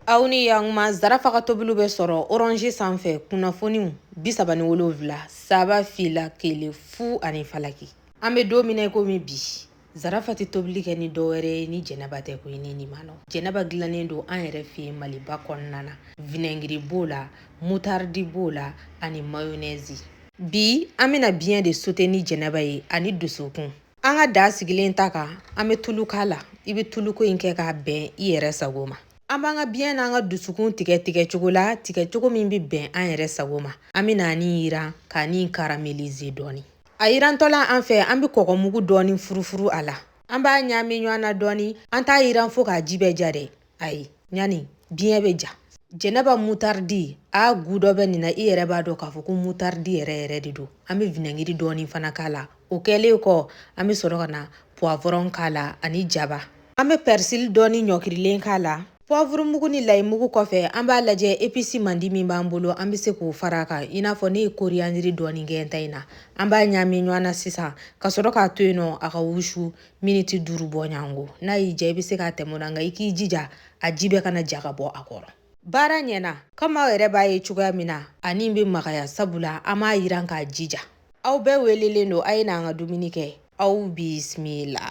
Aw ni yakuma. Zarafa ka tobiliw bɛ sɔrɔ Orange sanfɛ, kunnafoniw 37 3 0 1 0 ani falaki. An bɛ don min na i komi bi, Zarafa tɛ tobili kɛ ni dɔwɛrɛ ye ni jɛnɛba tɛ koyi. Ni nin ma nɔ, jɛnɛba dilannen don an yɛrɛ fɛ yen Maliba kɔnɔna na. Vinaigre b'o la, moutarde b'o la ani mayonnaise. Bi an bɛna biɲɛ de sauté ni jɛnɛba ye ani dusukun. An ka daa sigilen ta kan, an bɛ tulu k'a la. I bɛ tuluko in kɛ k'a bɛn i yɛrɛ sago ma. An b'an ka biɲɛ n'an ka dusukun tigɛ tigɛ cogo la, tigɛ cogo min bɛ bɛn an yɛrɛ sago ma. An bɛna nin yiran k'a nin caraméliser dɔɔni. A yirantɔla an fɛ, an bɛ kɔgɔmugu dɔɔni furufuru a la. An b'a ɲaami ɲɔgɔn na dɔɔni. An t'a yiran fo k'a ji bɛɛ ja dɛ, ayi, ɲani biɲɛ bɛ ja. Jɛnɛba moutarde, a goût dɔ bɛ nin na, i yɛrɛ b'a dɔn k'a fɔ ko moutarde yɛrɛ yɛrɛ de don. An bɛ vinaigre dɔɔni fana k'a la. O kɛlen kɔ, an bɛ sɔrɔ ka na poivron k'a la ani jaba. An bɛ persil dɔɔni ɲɔkirilen k'a la. Poivre mugu ni layi mugu kɔfɛ, an b'a lajɛ épice mandi min b'an bolo, an bɛ se k'o fara a kan, i n'a fɔ ne ye coriandre dɔɔni kɛ n ta in na. An b'a ɲaami ɲɔgɔn na sisan ka sɔrɔ k'a to yen nɔ a ka wusu miniti 5 bɔɲɔgɔnko. N'a y'i diya, i bɛ se k'a tɛmɛ o na, nka i k'i jija a ji bɛɛ kana ja ka bɔ a kɔrɔ. Baara ɲɛna komi aw yɛrɛ b'a ye cogoya min na, ani bɛ magaya sabula an m'a yiran k'a jija. Aw bɛɛ welelen don, a ye n'an ka dumuni kɛ. Aw bisimila.